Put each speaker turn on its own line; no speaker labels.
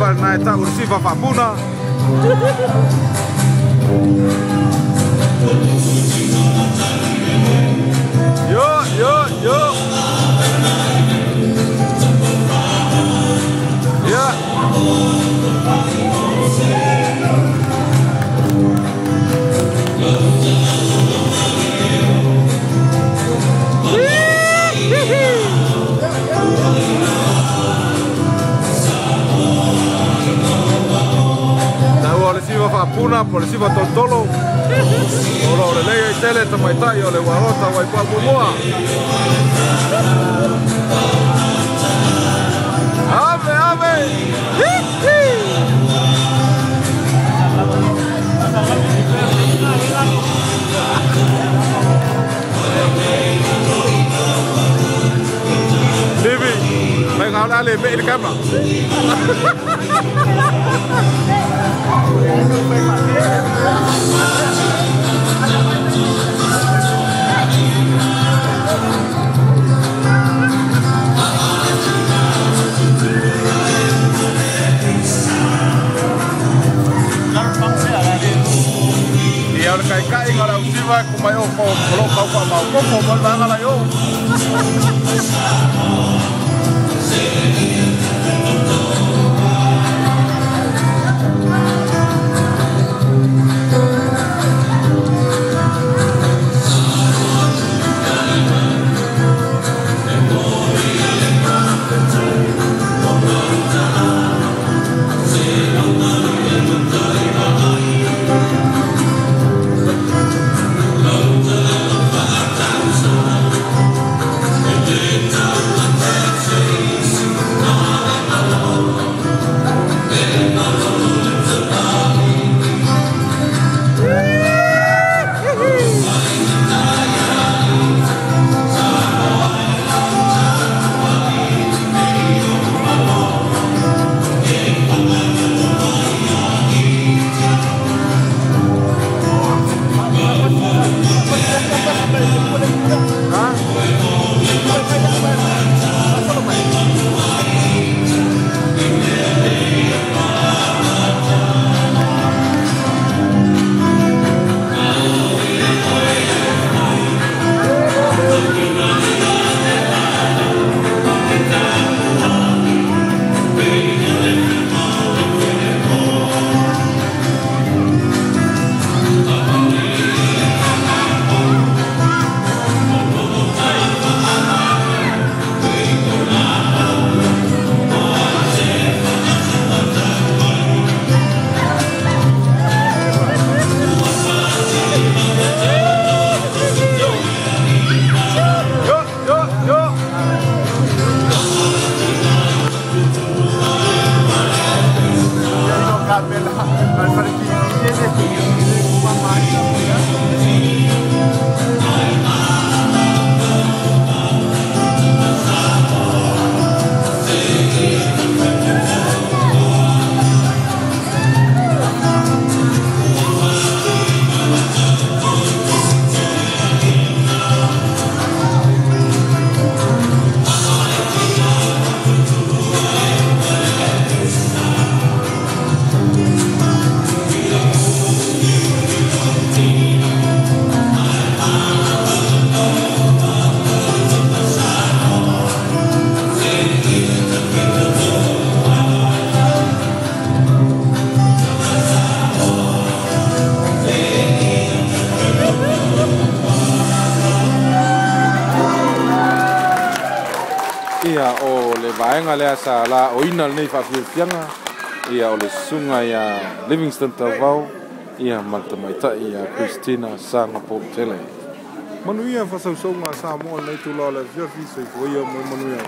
tulaga lena e ta'u le siva fa'apuna. Yo yo yo. Ia. Ta'ua o le siva fa'apuna po le siva tolotolo o lo'o lelei ai tele tamaita'i o le ualota uaipau muamua. Ave ave. Hi hi. Livi, mai ga le me le kama. Ia o le kaikaiga o le ausiva e kumai o ko lo kau fa mau koko mo le vaega lai o. Ia o le vaega lea sa la oina lenei faafiafiaga ia o le susuga ia Livingston Tauvao ia ma le tamaita'i ia Christina Sagapolutele. Manuia faasausauga a Samoa lenei tula o le afiafi soifua ia mo manuia.